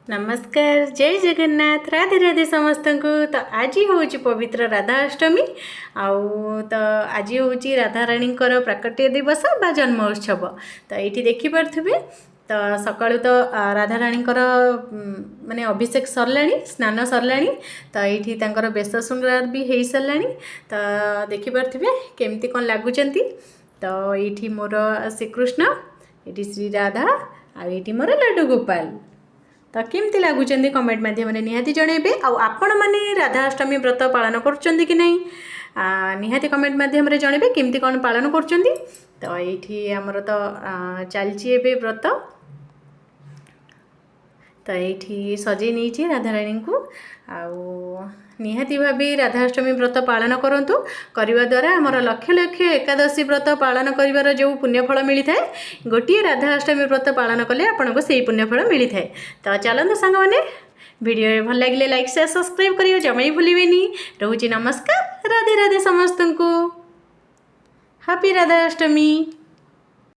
ନମସ୍କାର, ଜୟ ଜଗନ୍ନାଥ, ରାଧେ ରାଧେ ସମସ୍ତଙ୍କୁ। ତ ଆଜି ହେଉଛି ପବିତ୍ର ରାଧା ଅଷ୍ଟମୀ ଆଉ ତ ଆଜି ହେଉଛି ରାଧାରାଣୀଙ୍କର ପ୍ରାକଟ୍ୟ ଦିବସ ବା ଜନ୍ମ ଉତ୍ସବ। ତ ଏଇଠି ଦେଖିପାରୁଥିବେ, ତ ସକାଳୁ ତ ରାଧାରାଣୀଙ୍କର ମାନେ ଅଭିଷେକ ସରିଲାଣି, ସ୍ନାନ ସରିଲାଣି। ତ ଏଇଠି ତାଙ୍କର ବେଶ ଶୃଙ୍ଗାର ବି ହେଇସାରିଲାଣି। ତ ଦେଖିପାରୁଥିବେ କେମିତି କ'ଣ ଲାଗୁଛନ୍ତି। ତ ଏଇଠି ମୋର ଶ୍ରୀକୃଷ୍ଣ, ଏଇଠି ଶ୍ରୀ ରାଧା ଆଉ ଏଇଠି ମୋର ଲଡ଼ୁ ଗୋପାଳ। ତ କେମିତି ଲାଗୁଛନ୍ତି, କମେଣ୍ଟ ମାଧ୍ୟମରେ ନିହାତି ଜଣାଇବେ। ଆଉ ଆପଣମାନେ ରାଧାଅଷ୍ଟମୀ ବ୍ରତ ପାଳନ କରୁଛନ୍ତି କି ନାହିଁ, ନିହାତି କମେଣ୍ଟ ମାଧ୍ୟମରେ ଜଣାଇବେ କେମିତି କ'ଣ ପାଳନ କରୁଛନ୍ତି। ତ ଏଇଠି ଆମର ତ ଚାଲିଛି ଏବେ ବ୍ରତ। ତ ଏଇଠି ସଜେଇ ନେଇଛି ରାଧାରାଣୀଙ୍କୁ। ଆଉ ନିହାତି ଭାବେ ରାଧାଅଷ୍ଟମୀ ବ୍ରତ ପାଳନ କରନ୍ତୁ। କରିବା ଦ୍ୱାରା ଆମର ଲକ୍ଷ ଲକ୍ଷ ଏକାଦଶୀ ବ୍ରତ ପାଳନ କରିବାର ଯେଉଁ ପୁଣ୍ୟଫଳ ମିଳିଥାଏ, ଗୋଟିଏ ରାଧାଅଷ୍ଟମୀ ବ୍ରତ ପାଳନ କଲେ ଆପଣଙ୍କୁ ସେଇ ପୁଣ୍ୟଫଳ ମିଳିଥାଏ। ତ ଚାଲନ୍ତୁ ସାଙ୍ଗମାନେ, ଭିଡ଼ିଓ ଭଲ ଲାଗିଲେ ଲାଇକ୍, ସେୟାର, ସବସ୍କ୍ରାଇବ୍ କରିବା ଜମା ବି ଭୁଲିବେନି। ରହୁଛି, ନମସ୍କାର, ରାଧେ ରାଧେ ସମସ୍ତଙ୍କୁ। ହାପି ରାଧାଅଷ୍ଟମୀ।